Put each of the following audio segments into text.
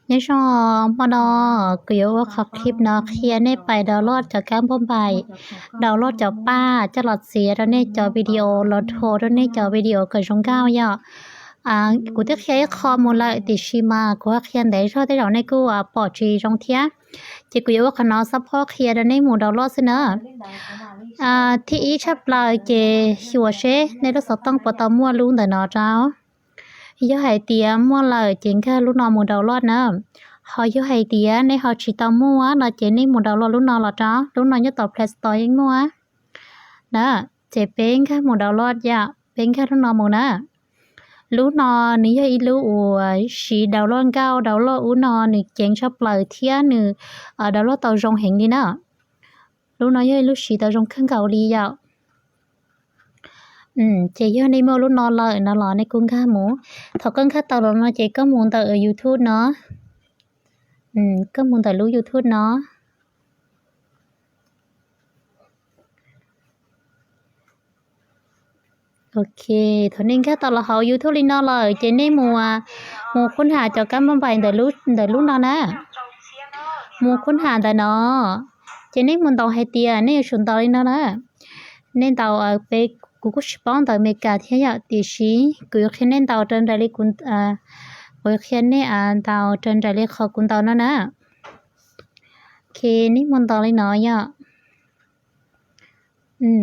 Nyob zoo, hmo no kuv yuav ua qhov clip no qhia nej pais download cov kab npauj npaim, download cov paj coj los txiav rau nej cov video, los dhau rau nej cov video kom zoo nkauj yom. Kuv twb qhia ib qho mus lawm tiam sis mas kuv ho qhia ntev zog tej zaum nej kuj pom tsis zoo thiab. Ces kuv yuav ua qhov no xab phob qhia rau nej mus download xwb na. Thib ib tshaj plaws ces xyuas seb nej lub xov tooj puas tau muaj lub ntawm no rau. Yog hais tias muaj lawm ces nkag lub no mus download na. Ho yog hais tias nej ho tsis tau muaj no ces nej mus download lub no los rau, lub no nyob tom Play Store yeej muaj na. Ces peb nkag mus download yom, peb nkag lub no mus na. Lub no nws yog ib lub uas siv download nkauj, download ub no nws ceev tshaj plaws thiab nws download tau zoo heev li na. Lub no yog ib lub siv tau zoo kawg nkaus li yom. Ces yog nej muaj lub no lawm no los nej kuj nkag mus. Thaum koj nkag tau los no ces koj mus ntawm YouTube no. Koj mus ntawm lub YouTube no. Ok, thaum nej nkag tau los hauv YouTube li no lawm ces nej mus, mus khub ham cov kab npauj npaim ntawm lub no na. Mus khub ham ntawm no, ces nej mus ntaus hais tias nej yuav tsum ntaus li no na. Nej ntaus, peb, kuv kuj tsis paub ntawv Amelikas thiab yom, tiam sis kuv yuav qhia nej ntaus raws nraim li kuv, kuv yuav qhia nej ntaus raws nraim li qhov kuv ntaus no na. Ok, nej mus ntaus li no yom.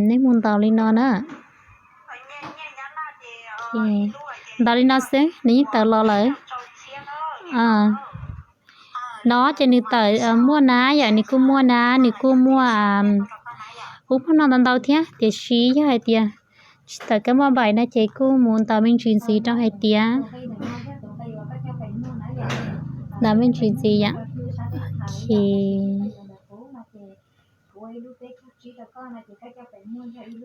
Nej mus ntaus li no na. Ntaus li no xwb nws yeej tawm los lawm. No ces nws tawm muaj nab yom, nws kuj muaj nab, nws kuj muaj ub muaj no ntau ntau thiab, tiam sis yog hais tias tsis tawm kab npauj npaim no ces kuj mus ntaus me ntsis ntxiv rau hais tias, ntaus me ntsis ntxiv yom. Ok.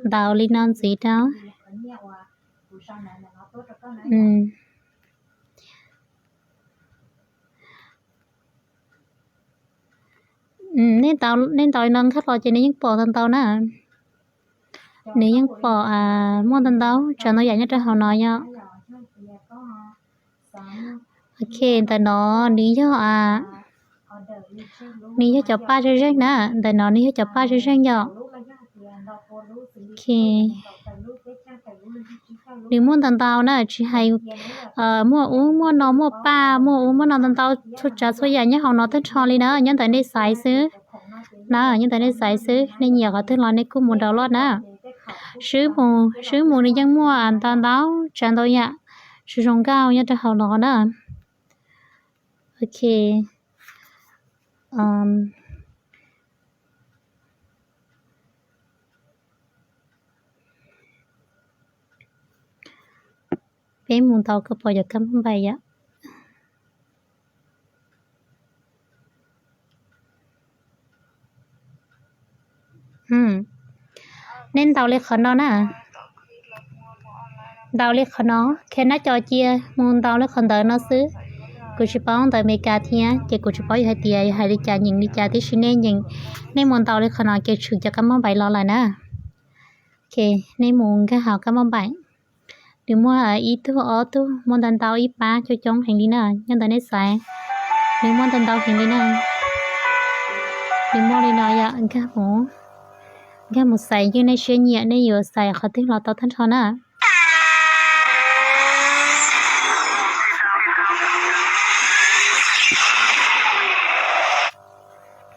Ntaus li no ntxiv rau. Nej ntaus li no nkag los ces nws yeej pom ntau ntau na. Nws yeej pom muaj ntau ntau tsav ntau yam nyob rau hauv no yom. Ok, ntawm no nws yog, nws yog cov paj zeej zeej na, ntawm no nws yog cov paj zeej zeej yom. Ok. Nws muaj ntau ntau na, tsis hais muaj ub muaj no muaj paj muaj ub muaj no ntau ntau txhua tsav txhua yam nyob hauv no tag nrho li na, nyob ntawm nej xaiv xwb. Na, nyob ntawm nej xaiv xwb, nej nyiam qhov twg los nej kuj mus download na. Swb mus, swb mus nws yeej muaj ntau ntau tsav ntau yam zoo zoo nkauj nyob rau hauv no na. Ok. Peb mus ntaus koj pom cov kab npauj npaim yom. Nej ntaus li qhov no na. Ntaus li qhov no, khe nab co cia mus ntaus li qhov ntawd no xwb. Kuv tsis paub ntawv Amelikas thiab ces kuv tsis paub yog hais tias yog hais li cas nyeem li cas tib si, nej nyeem, nej mus ntaus li qhov no ces tshwm cov kab npauj npaim los lawm na. Ok, nej mus nkag hauv kab npauj npaim. Nws muaj ib tug ob tug, muaj ntau ntau ib pab coob coob heev li na, nyob ntawm nej xaiv. Nws muaj ntau ntau heev li na. Nws muaj li no yom, nkag mus, nkag mus xaiv ywj nej siab nyiam nej yuav xaiv qhov twg los tau tag nrho na.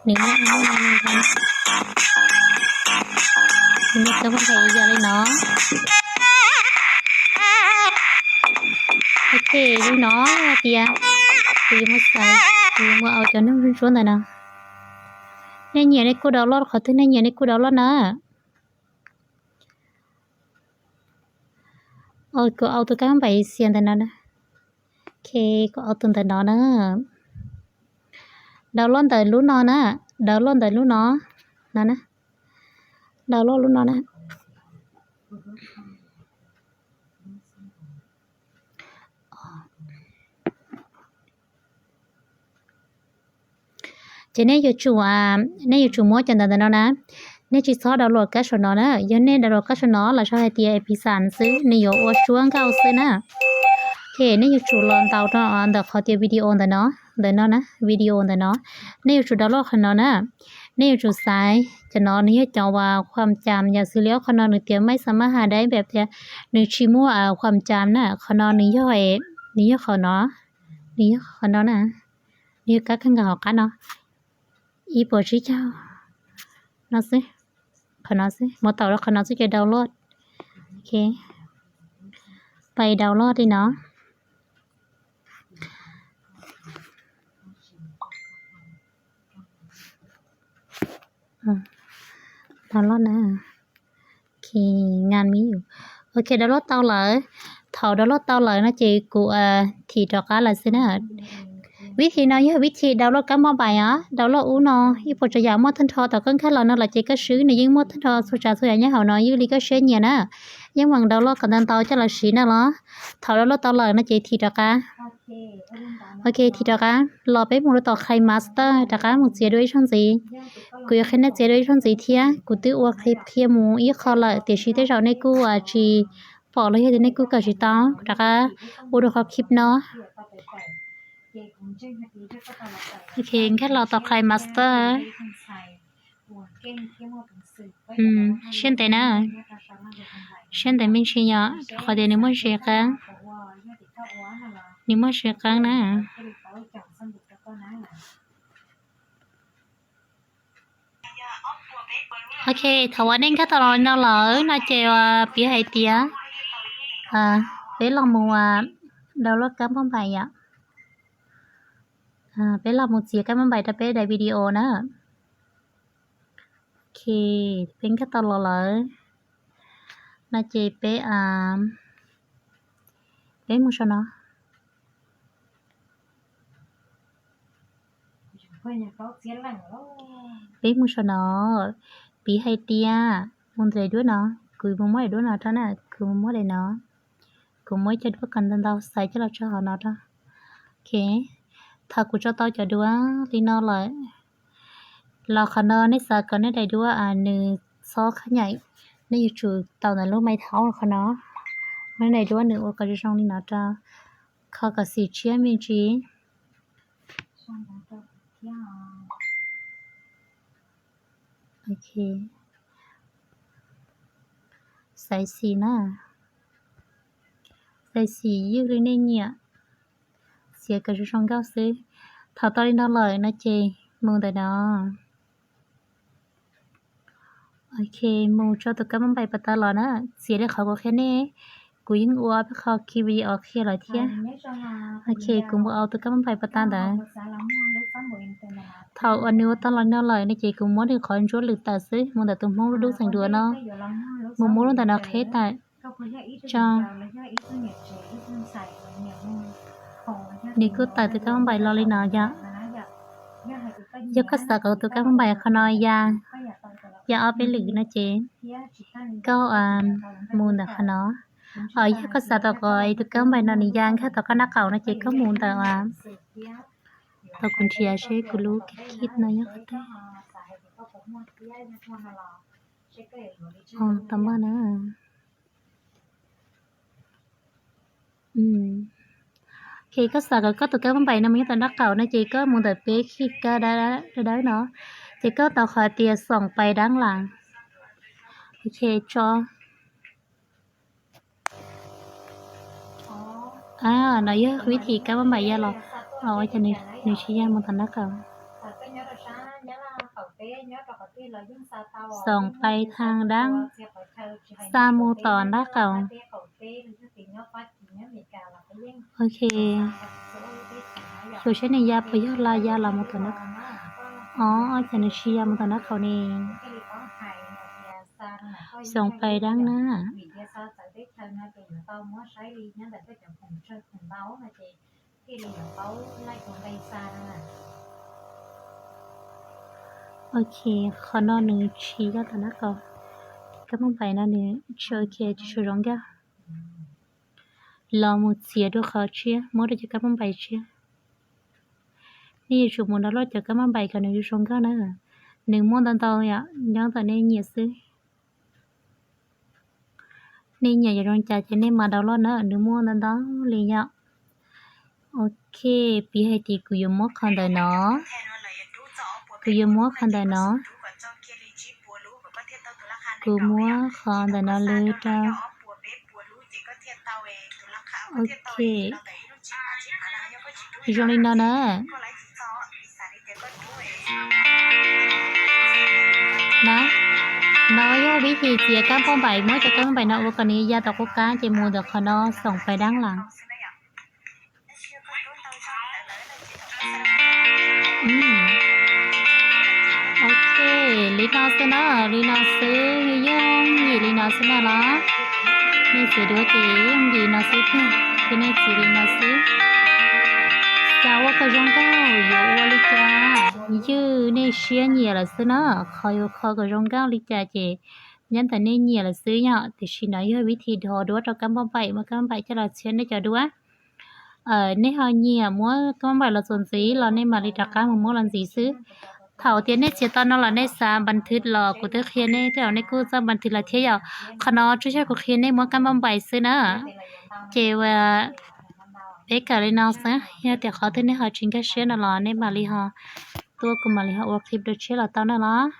Nws muaj, nws muaj kab npauj npaim ib yam li no. Ok, li no hais tias kuv yuav mus xaiv, kuv yuav mus au cov noog ntsuab ntawm no. Nej nyiam nej kuj download qhov twg nej nyiam nej kuj download na. Kuv au tus kab npauj npaim xias ntawm no na. Ok, kuv au tus ntawm no na. Download ntawm lub no na. Download ntawm lub no. No na. Download lub no na. Ces nej yuav tsum, nej yuav tsum muab cov ntawv ntawm no na. Nej tsis txhob download kab saum no na. Yog nej download kab saum no los yog hais tias epizan xwb, nws yuav ua suab nkauj xwb na. Ces nej yuav tsum los ntaus rau ntawm qhov tias video ntawm no. ntawm no na, video ntawm no. Nej yuav tsum download qhov no na. Nej yuav tsum xaiv cov no, nws yog cov uas khuam cam yam xws li ob qhov no nws tias maiv xa mab has dai npem tias nws tsis muaj khuam cam na. Qhov no nws yog, nws yog qhov no, nws yog qhov no na, nws yog kab kab nkaus hauv qab no, ib puas tsib caug no xwb. Qhov no xwb, mus tau rau qhov no xwb ces download. Pais download li no. Download na. Ok, download tau lawm. Thaum download tau lawm no ces kuv thim rov qab lawm xwb na. Vib thi no yog vib thi download kab npauj npaim os, download ub no, ib puas tsav yam muaj tag nrho tom koj nkag los no los ces koj swb nws yeej muaj tag nrho txhua tsav txhua yam nyob hauv no, ywj li koj siab nyiam na. Yeej meem download kom ntau ntau coj los siv na los. Thaum download tau lawm no ces thim rov qab. Ok, thim rov qab los peb mus rau tom KineMaster rov qab mus txiav dua ib zaug ntxiv. Kuv yuav qhia nej txiav dua ib zaug ntxiv thiab, kuv twb ua qhia mus ib qho lawm tiam sis tej zaum nej kuj tsis pom los yog tias nej kuj kawm tsis tau, kuv rov qab ua dua qhov clip no. Ok, nkag los tom KineMaster. Siab ntev na, siab ntev me ntsis yom, rau qhov tias nws muaj ze qeeb, nws muaj ze qeeb na. Ok, thaum uas nej nkag tau los li no lawm no ces piav hais tias peb los mus download kab npauj npaim yom. Peb los mus txiav kab npauj npaim rau peb daim video na. Ok, peb nkag tau los lawm no ces peb, peb mus saum no. Peb mus saum no, piv hais tias mus ntawm daim duab no, kuv mus muab daim duab no rau na, kuv mus muab daim no, kuv muab ib co duab kom ntau ntau xaiv coj los tso hauv no rau. Ok, thaum kuv tso tau cov duab li no lawm, los qhov no nej xav kom nej daim duab nws txhob khab nyaim, nej yuav tsum tau ntawm lub maiv thaub qhov no, nej daim duab nws ua kom zoo zoo li no rau, kho kom xim tshiab me ntsis. Ok, xaiv xim na, xaiv xim ywj li nej nyiam, txiav kom zoo zoo nkauj xwb. Thaum tau li no lawm no ces mus ntawm no. Ok, mus tso tus kab npauj npaim pas tas los na, txiav li qhov kuv qhia nej, kuv yeej ua peb qho ki video qhia lawm thiab. Ok, kuv mus au tus kab npauj npaim pas tas ntawd. Thaum uas nws ua tau los no lawm no ces kuv muab nws qhov ntsuab lwm tawm xwb, mus ntawm tus hmoob lub dub xeem duav no, mus muab lub ntawm no qheb tawm tso. Nws kuj tawm tus kab npauj npaim los li no yom. Yog koj xav kom tus kab npauj npaim qhov no ya, ya ob peb lwm no ces koj mus ntawm qhov no. Yog koj xav tau kom tus kab npauj npaim no nws ya nkag tau koj nab qaum no ces koj mus ntawm tau kuv nrhiav seb kuv lub kit no yog qhov twg. Tau npaj na. Ok, koj xav kom koj tus kab npauj npaim no mus nyob tom nab qaum no ces koj mus ntawm peb khij kab dawb dawb no, ces koj tau qhov tias xoom pais dab las. Ok, tso. No yog vib thim kab npauj npaim ya los, ua cas nws tsis ya mus tom nab qaum. Xoom pais thav dab, xa mus tom nab qaum. Ok, xyuas seb nws ya puas yog los ya los mus tom nab qaum. Os, cas nws tsis ya mus tom nab qaum ne. Xoom pais dab na. Ok, qhov no nws tsis ya tom nab qaum. Kab npauj npaim no nws tsis ok, tsis tshua zoo nkauj. Los mus txiav dua qhov tshiab, muab rau cov kab npauj npaim tshiab. Nej yuav tsum mus download cov kab npauj npaim kom nws zoo zoo nkauj na. Nws muaj ntau ntau yom, nyob ntawm nej nyiam xwb. Nej nyiam yam zoo cas ces nej mam download na, nws muaj ntau ntau li yom. Ok, piv hais tias kuv yuav muab qhov ntawm no, kuv yuav muab qhov ntawm no, kuv muab qhov ntawm no lwb rau. Ok, zoo li no na. Na, no yog vib thib txiav kab npauj npaim, muab cov kab npauj npaim no ua kom nws ya tom qub qab ces mus ntawm qhov no xoom pais dab las. Ok, li no xwb na, li no xwb, yooj yim li no xwb na los. Nej txiav duab ces yooj yim no xwb, ces nej txiav li no xwb. Xav ua kom zoo nkauj yuav ua li cas, ywj nej siab nyiam lawm xwb na. Qhov yuav kho kom zoo nkauj li cas ces nyob ntawm nej nyiam lawm xwb yom. Tiam sis no yog vib thib dhos duab rau kab npauj npaim, muab kab npauj npaim coj los txhiab nej cov duab. Nej ho nyiam muab kab npauj npaim los txuas ntxiv los nej mam li rov qab mus muab los ntxiv xwb. Thaum tias nej txiav tau no los nej xav npas thwv los kuv twb qhia nej, tej zaum nej kuj txawj npas thwv lawm thiab yom. Qhov no tsuas yog kuv qhia nej muab kab npauj npaim xwb na. Ces peb kawm li no xwb, yog tias qhov twg nej ho tsis nkag siab no los nej mam li ho tuaj, kuv mam li ho ua clip dua tshiab los tau na los.